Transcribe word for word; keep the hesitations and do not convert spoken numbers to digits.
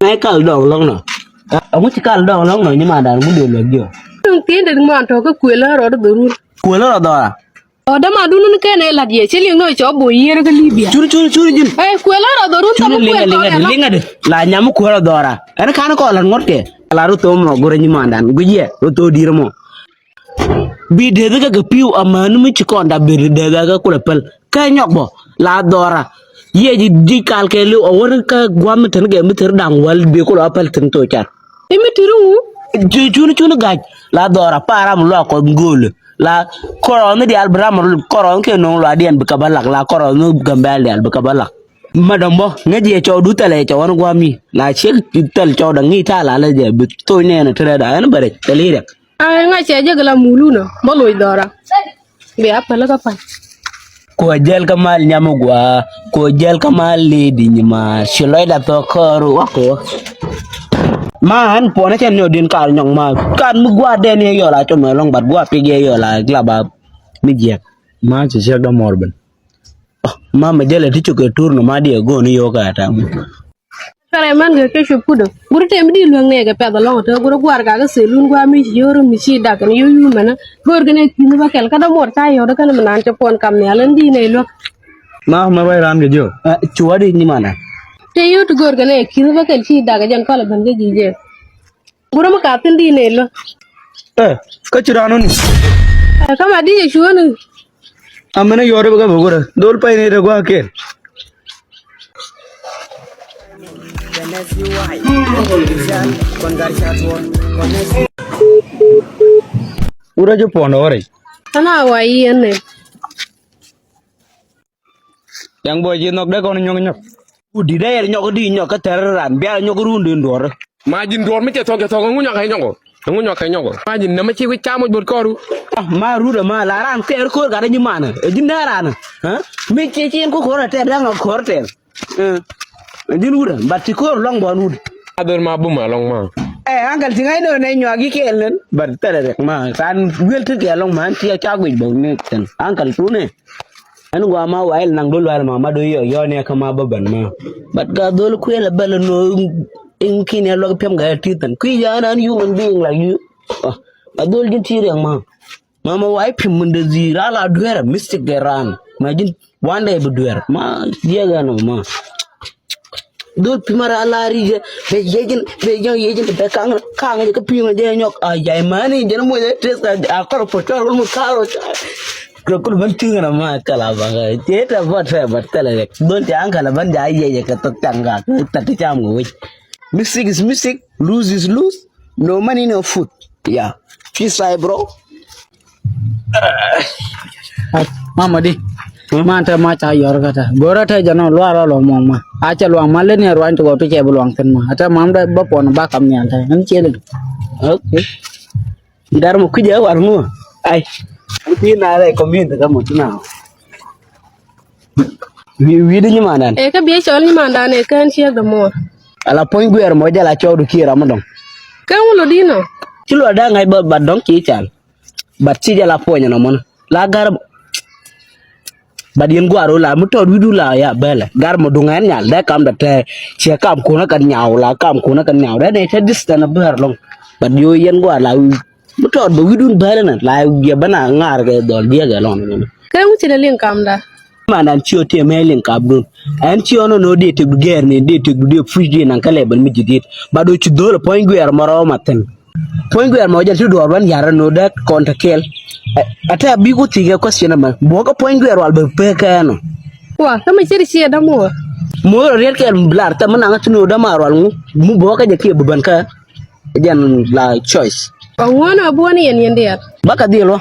Ŋa̱c kal dɔɔk lɔ̱ŋ nɔ. Ɛŋu ci kal dɔɔk lɔ̱ŋ nɔ nyimandan ŋu dee luäk jiɔ. Duŋ thi̱n det ŋuan tɔ̱ kä kuël ɣän rɔɔdä dhorun. Kuël ɣän rɔɔdä dhɔra. Ɔ dämadun ni kɛn ɛ la̱t yɛ ci liŋ nɔ cɔp bo yiër kä Libya. Cuni cuni cuni jin. Ɛ kuël ɣän rɔɔdä dhorun. Cuni thamu liŋɛ kuël liŋɛ kɔn liŋɛ de la nyam kuël ɣän dhɔra. Ɛn ka̱n kɔn la̱t ŋuɔ̱t kɛ. La rut thom mɔ go̱rɛ nyimandan guic yɛ rut thok di̱r mɔ. Bi deth kä kɛ pi̱w amäni mi ci kɔn dap bi deth kä kulɛ päl kä nyɔk bɔ la dhɔra. Yiëë ji̱ ji̱ kal kɛ li̱w a wän kä gua̱m mi tɛn kɛ mi thir da̱ŋ wäl bi kulɛ a päl thi̱n thok car. I̱ mi tiri ŋu? Cu cuni cuni ga̱c la dhɔra pa̱a̱ ram luaak kɔn gööl la kɔrɔɔni diaal bi ram kɔrɔɔni kɛ no̱o̱ŋ luaak diɛn bi kɛ bä lak la kɔrɔɔni gambɛl diaal bi kɛ bä lak. Ma dɔ̱ŋ bä ŋäc yɛ cɔwdu thɛlɛ cɔw ɣän gua̱a̱m mi la ciek thɛl cɔw da̱ŋ ŋi̱i̱c ta̱a̱ la lɛ jɛ bi thoc nɛɛnɛ te rɛɛda ɣän bä rɛc thɛl i̱ rɛk. Ay, ŋa̱c cɛ jek la mulunä bä loc dhɔra. Bia päl kä pa̱ny. Kuɔ jäl kä mal nyam gua̱a̱ kuɔ jäl kä mal lidi nyima ci lɔcda thɔk kɔɔr wak wä. Ma ɣän puɔnä cɛ nyɔk din kar nyɔk ma kan mi gua̱a̱ dɛn yɛ yɔl a cɔmɛ lɔŋ bat gua̱a̱ pik yɛ yɔl a glaba mi jiɛk. Ma ci ciek dɔ mɔr ben. Ma mɛ jälɛ ti cukɛ tur nɔ ma diɛ go̱o̱n i̱ yo̱o̱k a ta̱a̱ mi. Kɛrɛ män kɛ kɛ cup kudä. Guri tɛm di luäŋ nɛɛkɛ pɛth alɔŋ tɛ guri guar kakä selun guami ci yo̱o̱r mi ci dak kɛn yo̱o̱ yumɛnä. Go̱o̱r kɛn ɛ ki̱n bä kɛl kä dämuɔr ca yɔ̱ɔ̱k dä kɛn mi naan cɛ puɔn kam nhial ɛn di nɛy luäk. Ma mɛ ruac ram jɛ jiö. Cu wä di nyi manɛ. Tɛ yo̱o̱ ti go̱o̱r kɛn ɛ ki̱n bä kɛl ci dak ɛ jɛn kɔlɛ ben kä ji̱ jɛ. Gurä mi kath tin di nɛy lä. Ɛ kä ci raan wä ni. Ɛ kä ma di yɛ cuäni. Amɛnɛ yɔɔt rɛ bä kä bä gurä dhol pay ni rɛ gua̱a̱ kɛɛl. Wurä ji̱ puɔ̱n ɣɔrɛ. Tana wa yieen ni. Yaŋ bɔy ji̱ nhɔk dee kɔn nyɔk nyɔk. Ku di̱t dee yɛr nyɔk di nyɔk kä thɛr ran bial nyɔk run den duɔr. Ma ji̱n duɔr mi cɛ thɔk cɛ thɔk ŋu nyɔk kɛ nyɔk. Ŋu nyɔk kɛ nyɔk. Ma ji̱n nɛmɛ ci wi̱c ca moc bot kɔru. Ah, ma rut ama la ran kɛɛr ko̱r gat nyi manɛ. Ɛ ji̱n nɛ ran. Mi ci ci in ku ko̱r tɛr daŋ ko̱r tɛr. Ɛ ji̱n wut bat ti ko̱r lɔŋ bɔn wut. Adhor ma buma lɔŋ ma. Ɛ ankal ti ŋa̱c nɔ nɛ nyuak yi kɛɛl nen. Bat thɛlɛ rɛk ma ran wi̱el ti kɛɛl lɔŋ ma an ti ca guic bɔk ni tɛn ankal tunɛ. Ɛn gua ma wa il naŋ dol wal ma ma do yɔ yɔ ni kama ba ban ma. Bat ka dol kuel a bal no in kin ya log pem ga ti tan. Kui ya na human being like you. Ah, a dol jin ti reng ma. Ma ma wa i pem mun da zi ra la duera mystic de ran. Ma jin one day bu duera. Ma ye ga no ma. Dhol pi mara la ri jɛ bɛ yejin bɛ yɛŋ yejin bɛ kaŋ kaŋ jɛ kä pi̱i̱ŋ jɛ nyɔk a jay mani jɛn muc jɛ tes a kɔr po cɔr kul mu karo. Kul kul ben tiŋ na ma kala ba ga jɛ ta bot fɛ bot kala rek dhol jɛ an kala ben jɛ a yejɛ kɛ tok taŋ ga tok ti cam ga wec. Music is music, lose is lose. No money, no food. Yeah. Peace, bro. Mama di. Man te ma ca yɔr ka te. Gora te jano luar alo mama. Acha luang ma le ni ruan to to che luang ten ma. Ata mam da ba pon ba kam ni anta. An che le. Okay. Dar mo kuje war mo. Ai. Ti na re community ka mo ti na. Wi wi di nyimandan. E ka bie chol nyimandan e kan chiek da mo. Ala pon gwer mo jala chodu kira mo dong. Kan wulo dino. Ti lo da ngai ba ba dong ki chal. Bat ci jɛ la puɔ̱nyɛ nɔmɔni la gar. Bat yɛn gua̱a̱r la mi tɔɔt wi̱du la ya bɛlɛ gar mɔ duŋ ɛn nyal dee kam dɛ tɛ ciɛ kam kunä kɛn nyaw la kam kunä kɛn nyaw dee nɛ cɛ distance bɛɛr lɔŋ. Bat yo yɛn gua̱a̱r la mi tɔɔt bɛ wi̱dun bɛlɛ nɛ la yɛ bä na ŋaar kɛ dhɔl diɛkɛ lɔŋ nɔmɔni. Kɛ ŋu ci dee liŋ kamda. Man an ci ɔ tiɛ mɛ liŋ kap dun. An ci ɔ nɔ nɔ dee tek du gɛɛr ni dee tek du dee puc dee naŋ kɛ lɛ bɛn mi ji̱ diet. Bat do ci dho̱l puɔ̱ny guɛɛr mɔ rɔɔ ma thi̱n. Puɔ̱ny guɛɛr mɔ jɛn ti duɔɔr bän yar ni dee kɔn te kɛɛl. Ɛ tɛ bi ku thi̱kɛ question mɛ buɔ̱k kä puɔ̱ny guɛɛr wal bɛ pek kɛ nɔ. Wa kä mi ci ri ciɛ dämuɔɔr. Muɔɔr riet kɛɛl lar tɛ mi naŋ ti ni dämaar wal ŋu mi buɔ̱k kä jɛ kiɛ bi bän kä. Jɛn la choice. Ba ŋuɔ̱n a buɔ̱n yɛn yɛn diaal. Ba ka dhil wä.